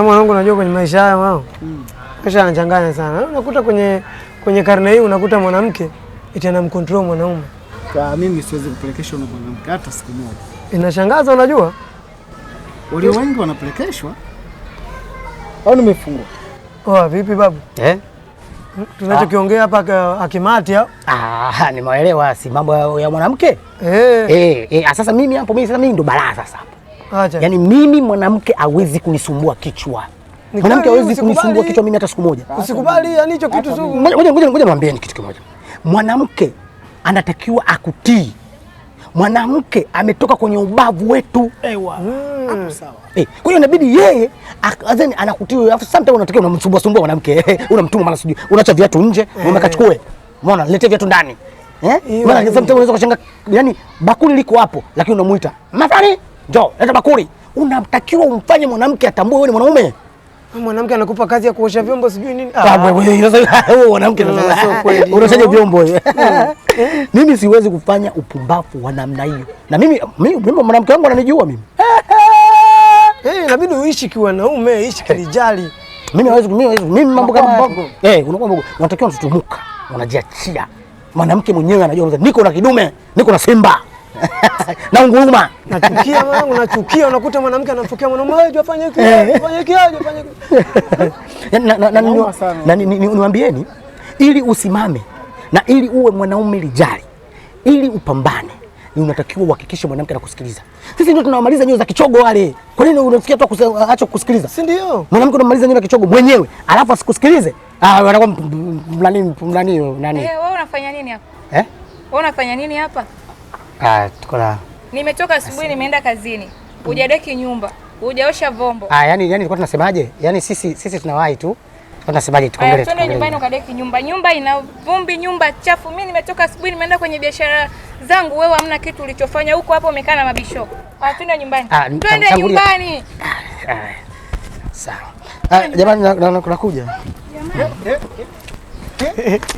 Mwanangu, unajua kwenye maisha haya mwanangu, maisha yanachanganya sana. Unakuta kwenye karne hii unakuta mwanamke eti anamcontrol mwanaume. Kwa mimi siwezi kupelekeshwa na mwanamke hata siku moja. Inashangaza unajua? Walio wengi wanapelekeshwa. Au nimefungwa? Oh, vipi babu? Eh? Tunachokiongea hapa akimati au? Ah, nimeelewa si mambo ya mwanamke. Eh. Sasa mimi hapo mimi sasa mimi ndo balaa sasa hapo. Acha. Yaani mimi mwanamke hawezi kunisumbua kichwa. Mwanamke hawezi kunisumbua kichwa mimi hata siku moja. Usikubali yani hicho kitu sio. Ngoja niwaambieni kitu kimoja. Mwanamke anatakiwa akutii. Mwanamke ametoka kwenye ubavu wetu. Ewa. Hapo sawa. Kwa hiyo inabidi yeye azeni anakutii. Alafu sometimes unatakiwa unamsumbua sumbua mwanamke. Unamtuma mara sijui. Unaacha viatu nje, unakachukue. Umeona? Lete viatu ndani. Maana sometimes unaweza kushangaa yani bakuli liko hapo lakini unamuita. Mafani, njoo, leta bakuli. Unamtakiwa umfanye mwanamke atambue wewe ni mwanaume. Mwanamke anakupa kazi ya kuosha vyombo sijui nini. Wewe sasa wewe mwanamke sasa. Unaoshaje vyombo wewe? Mimi siwezi kufanya upumbavu wa namna hiyo. Na mimi mwanamke wangu ananijua mimi. Inabidi uishi kiwanaume, ishi kilijali. Mimi hawezi mimi mambo kama mbogo. Unakuwa mbogo. Unatakiwa unatutumuka, unajiachia. Mwanamke mwenyewe anajua niko na kidume, niko na simba. Na unguruma. Nachukia mwanangu, nachukia unakuta mwanamke anamfukia mwanaume, wewe fanya hiki, fanya hiki, fanya hiki. Na niwaambieni ili usimame na ili uwe mwanaume lijali, ili upambane, ni unatakiwa uhakikishe mwanamke anakusikiliza. Sisi ndio tunawamaliza nyoyo za kichogo wale. Kwa nini unafikia tu acha kusikiliza? Si ndio? Mwanamke unamaliza nyoyo za kichogo mwenyewe, alafu asikusikilize. Ah, anakuwa nani nani nani? Wewe unafanya nini hapa? Eh? Wewe unafanya nini hapa? Ah, tuko na nimetoka asubuhi nimeenda kazini. Hujadeki nyumba, hujaosha vyombo. Ah, yani nilikuwa tunasemaje? Yani sisi tunawahi tu. Tunasemaje tukaongele? Twende nyumbani ukadeki nyumba. Nyumba ina vumbi, nyumba chafu. Mimi nimetoka asubuhi nimeenda kwenye biashara zangu, wewe hamna kitu ulichofanya huko hapo umekaa na mabisho. Twende nyumbani. Twende nyumbani. Sawa. Jamani nakuja.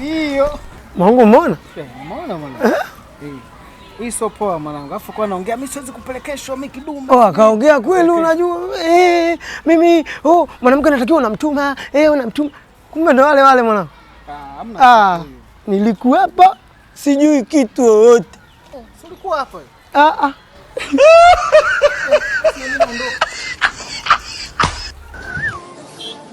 Hiyo. Mwanangu umeona? Umeona mwanangu? Hii sio poa mwanangu. Alafu kwa naongea mimi siwezi kupelekeshwa mimi kidume. Oh, akaongea kweli unajua. Mimi mwanamke anatakiwa unamtuma, unamtuma. Kumbe ndo wale wale mwanangu. Ah, hamna. Nilikuwepo sijui kitu yoyote. Si ulikuwa hapo? Ah ah.